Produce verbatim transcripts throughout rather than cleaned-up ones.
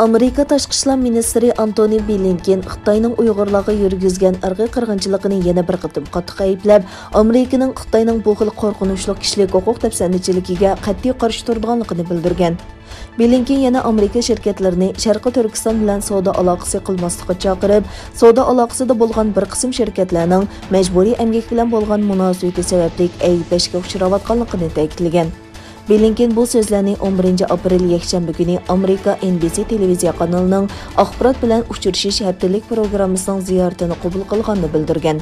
ئامېرىكا تاشقى ئىشلار مىنىستىرى ئانتونى بلىنكېن خىتاينىڭ ئۇيغۇرلارغا يۈرگۈزگەن ئىرقىي قىرغىنچىلىقىنى يەنە بىر قېتىم قاتتىق ئەيىبلەپ، ئامېرىكىنىڭ خىتاينىڭ بۇ خىل قورقۇنچلۇق كىشىلىك ھوقۇق دەپسەندىچىلىكىگە قەتئىي قارشى تۇرىدىغانلىقىنى بىلدۈرگەن. بلىنكېن يەنە ئامېرىكا شىركەتلىرىنى شەرقىي تۈركىستان بىلەن سودا ئالاقىسى قىلماسلىققا چاقىرىپ، سودا ئالاقىسىدا بولغان بىر قىسىم شىركەتلەرنىڭ مەجبۇرىي ئەمگەك بىلەن بولغان مۇناسىۋىتى سەۋەبلىك ئەيىبلەشكە ئۇچراۋاتقانلىقىنى تەكىتلىگەن. بلىنكېن بۇ سۆزلەرنى ئون بىرىنچى ئاپرېل يەكشەنبە كۈنى ئامېرىكا ئېن بى سى تېلېۋىزىيە قانىلىنىڭ ئاخبارات بىلەن ئۇچرىشىش ھەپتىلىك پروگراممىسىنىڭ زىيارىتىنى قوبۇل قىلغاندا بىلدۈرگەن.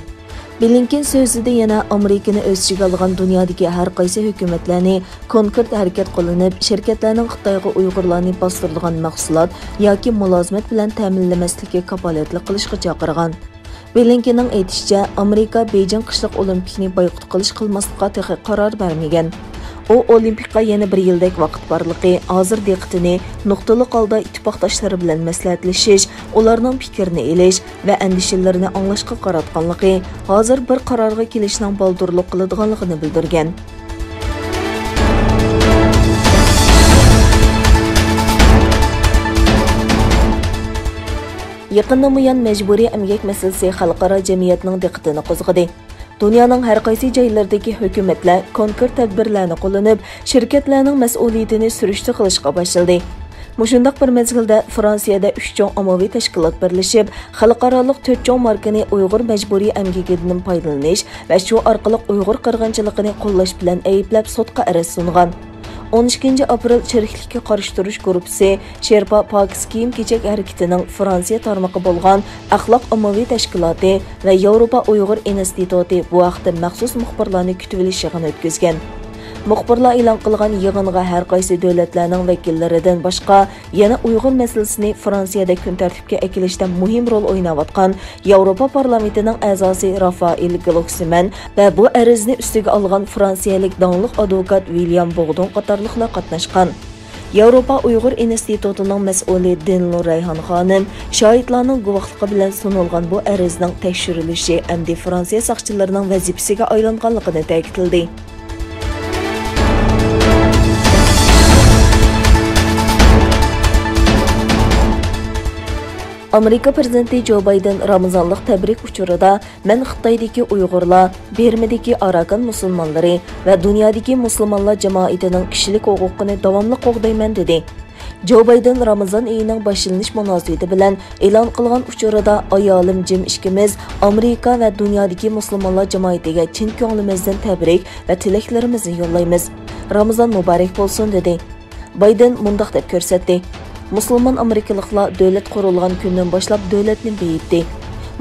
بلىنكېن سۆزىدە يەنە ئامېرىكىنى ئۆز ئىچىگە ئالغان دۇنيادىكى ھەر قايسى ھۆكۈمەتلەرنى كونكرېت ھەرىكەت قوللىنىپ، شىركەتلەرنىڭ خىتايغا ئۇيغۇرلارنى باستۇرىدىغان مەھسۇلات ياكى مۇلازىمەت بىلەن تەمىنلىمەسلىككە كاپالەتلىك قىلىشقا چاقىرغان. بلىنكېننىڭ ئېيتىشىچە، ئامېرىكا بېيجىڭ قىشلىق ئولىمپىكنى بايقۇت قىلىش قىلماسلىققا تېخى قارار بەرمىگەن. ئۇ ئولىمپىكقا يەنە بىر يىلدەك ۋاقىت بارلىقى، ھازىر دىققىتىنى نۇقتىلىق ھالدا ئىتتىپاقداشلىرى بىلەن مەسلىھەتلىشىش، ئۇلارنىڭ پىكرىنى ئېلىش ۋە ئەندىشىلىرىنى ئاڭلاشقا قاراتقانلىقى، ھازىر بىر قارارغا كېلىشنىڭ بالدۇرلۇق قىلىدىغانلىقىنى بىلدۈرگەن. يېقىندىن بۇيان، مەجبۇرىي ئەمگەك مەسىلىسى خەلقئارا جەمئىيەتنىڭ دىققىتىنى قوزغىدى. دۇنيانىڭ ھەر قايسى جايلىرىدىكى ھۆكۈمەتلەر كونكرېت تەدبىرلەرنى قوللىنىپ، شىركەتلەرنىڭ مەسئۇلىيىتىنى سۈرۈشتە قىلىشقا باشلىدى. مۇشۇنداق بىر مەزگىلدە، فرانسىيەدە ئۈچ چوڭ ئاممىۋى تەشكىلات بىرلىشىپ، خەلقئارالىق تۆت چوڭ ماركىنى ئۇيغۇر مەجبۇرىي ئەمگىكىدىن پايدىلىنىش ۋە شۇ ئارقىلىق ئۇيغۇر قىرغىنچىلىقىنى قوللاش بىلەن ئەيىبلەپ، سوتقا ئەرز سۇنغان. ئون ئىككىنچى ئاپرېل چىرىكلىككە قارشى تۇرۇش گۇرۇپپىسى شېرپا پاكىز كىيىم-كېچەك ھەرىكىتىنىڭ فرانسىيە تارمىقى بولغان ئەخلاق ئاممىۋى تەشكىلاتى ۋە ياۋروپا ئۇيغۇر ئىنستىتۇتى بۇ ھەقتە مەخسۇس مۇخبىرلارنى كۈتۈۋېلىش يىغىنى ئۆتكۈزگەن. مۇخبىرلار ئېلان قىلغان يىغىنغا ھەر قايسى دۆلەتلەرنىڭ ۋەكىللىرىدىن باشقا، يەنە ئۇيغۇر مەسىلىسىنى فرانسىيەدە كۈن تەرتىپكە ئەكېلىشتە مۇھىم رول ئويناۋاتقان ياۋروپا پارلامېنتىنىڭ ئەزاسى رافائېل گلوكسىمەن ۋە بۇ ئەرزنى ئۈستىگە ئالغان فرانسىيەلىك داڭلىق ئادۋوكات ۋىليام بوغدون قاتارلىقلار قاتناشقان. ياۋروپا ئۇيغۇر ئىنستىتۇتىنىڭ مەسئۇلى دىنلۇ رەيھان خانىم شاھىتلارنىڭ گۇۋاھلىقى بىلەن سۇنۇلغان بۇ ئەرزنىڭ تەكشۈرۈلۈشى ئەمدى فرانسىيە ساقچىلىرىنىڭ ۋەزىپىسىگە ئايلانغانلىقىنى تەكىتلىدى. ئامېرىكا پىرېزىدېنتى جو بايدېن رامىزانلىق تەبرىك ئۇچۇرىدا، مەن خىتايدىكى ئۇيغۇرلار، بىرمىدىكى ئاراكان مۇسۇلمانلىرى ۋە دۇنيادىكى مۇسۇلمانلار جامائىتىنىڭ كىشىلىك ھوقۇقىنى داۋاملىق قوغدايمەن، دېدى. جو بايدېن رامىزان ئېيىنىڭ باشلىنىش مۇناسىۋىتى بىلەن ئېلان قىلغان ئۇچۇرىدا، ئايالىم جىم ئىككىمىز ئامېرىكا ۋە دۇنيادىكى مۇسۇلمانلار جامائىتىگە چىن كۆڭلىمىزدىن تەبرىك ۋە تىلەكلىرىمىزنى يوللايمىز. رامىزان مۇبارەك بولسۇن، دېدى. بايدېن مۇنداق دەپ كۆرسەتتى، مۇسۇلمان ئامېرىكىلىقلار دۆلەت قۇرۇلغان كۈندىن باشلاپ دۆلەتنى بېيىتتى.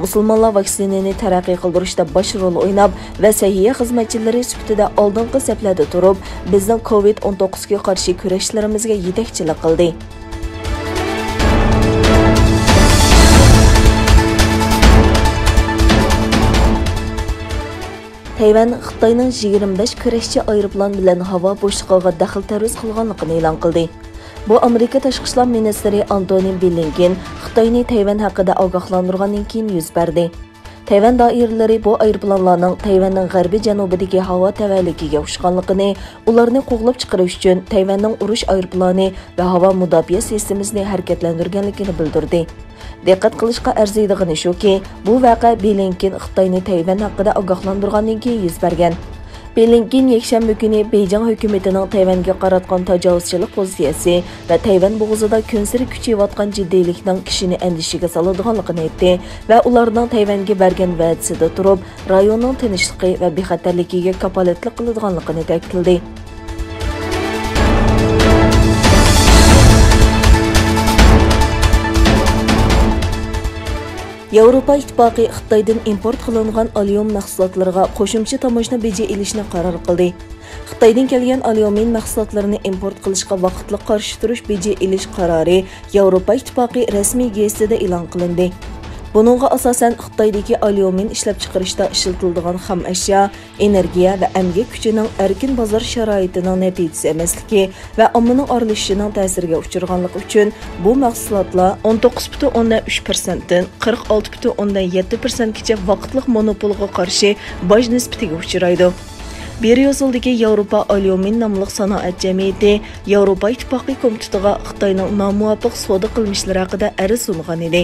مۇسۇلمانلار ۋاكسىنىنى تەرەققىي قىلدۇرۇشتا باش رول ئويناپ ۋە سەھىيە خىزمەتچىلىرى سۈپىتىدە ئالدىنقى سەپلەردە تۇرۇپ، بىزنىڭ كوۋىد ئون توققۇزغا قارشى كۈرەشلىرىمىزگە يېتەكچىلىك قىلدى. تەيۋەن خىتاينىڭ يىگىرمە بەش كۈرەشچى ئايروپىلان بىلەن ھاۋا بوشلۇقىغا دەخلى تەرۇز قىلغانلىقىنى ئېلان قىلدى. بۇ ئامېرىكا تاشقى ئىشلار مىنىستىرى ئانتونى بلىنكېن خىتاينى تەيۋەن ھەققىدە ئاگاھلاندۇرغاندىن كېيىن يۈز بەردى. تەيۋەن دائىرىلىرى بۇ ئايروپىلانلارنىڭ تەيۋەننىڭ غەربىي جەنۇبىدىكى ھاۋا تەۋەلىكىگە ئۇچقانلىقىنى، ئۇلارنى قوغلاپ چىقىرىش ئۈچۈن تەيۋەننىڭ ئۇرۇش ئايروپىلانى ۋە ھاۋا مۇداپىئە سىستېمىسىنى ھەرىكەتلەندۈرگەنلىكىنى بىلدۈردى. دىققەت قىلىشقا ئەرزىيدىغىنى شۇكى، بۇ ۋەقە بلىنكېن خىتاينى تەيۋەن ھەققىدە ئاگاھلاندۇرغاندىن كېيىن يۈز بەرگەن. بلىنكېن يەكشەنبە كۈنى بېيجىڭ ھۆكۈمىتىنىڭ تەيۋەنگە قاراتقان تاجاۋۇزچىلىق پوزىتسىيەسى ۋە تەيۋەن بوغۇزىدا كۈنسېرى كۈچىيىۋاتقان جىددىيلىكنىڭ كىشىنى ئەندىشىگە سالىدىغانلىقىنى ئېيتتى ۋە ئۇلارنىڭ تەيۋەنگە بەرگەن ۋەدىسىدە تۇرۇپ، رايوننىڭ تىنچلىقى ۋە بىخەتەرلىكىگە كاپالەتلىك قىلىدىغانلىقىنى تەكىتلىدى. ياۋروپا ئىتتىپاقى خىتايدىن ئىمپورت قىلىنغان ئاليۇمىن مەھسۇلاتلىرىغا قوشۇمچە تاموژنا بېجى ئېلىشنى قارار قىلدى. خىتايدىن كەلگەن ئاليۇمىن مەھسۇلاتلىرىنى ئىمپورت قىلىشقا ۋاقىتلىق قارشى تۇرۇش بېجى ئېلىش قارارى ياۋروپا ئىتتىپاقى رەسمىي گېزىتىدە ئېلان قىلىندى. بۇنىڭغا ئاساسەن، خىتايدىكى ئاليۇمىن ئىشلەپچىقىرىشتا ئىشلىتىلىدىغان خام ئەشيا، ئېنېرگىيە ۋە ئەمگەك كۈچىنىڭ ئەركىن بازار شارائىتىنىڭ نەتىجىسى ئەمەسلىكى ۋە ئاممىنىڭ ئارىلىشىشىنىڭ تەسىرىگە ئۇچرىغانلىقى ئۈچۈن، بۇ مەھسۇلاتلار ئون توققۇز پۈتۈن ئوندىن ئۈچ پىرسەنتتىن قىرىق ئالتە پۈتۈن ئوندىن يەتتە پىرسەنتكىچە ۋاقىتلىق مونوپولغا قارشى باج نىسبىتىگە ئۇچرايدۇ. بريۇسسېلدىكى ياۋروپا ئاليۇمىن ناملىق سانائەت جەمئىيىتى ياۋروپا ئىتتىپاقى كومىتېتىغا خىتاينىڭ نامۇۋاپىق سودا قىلمىشلىرى ھەققىدە ئەرز سۇنغان ئىدى.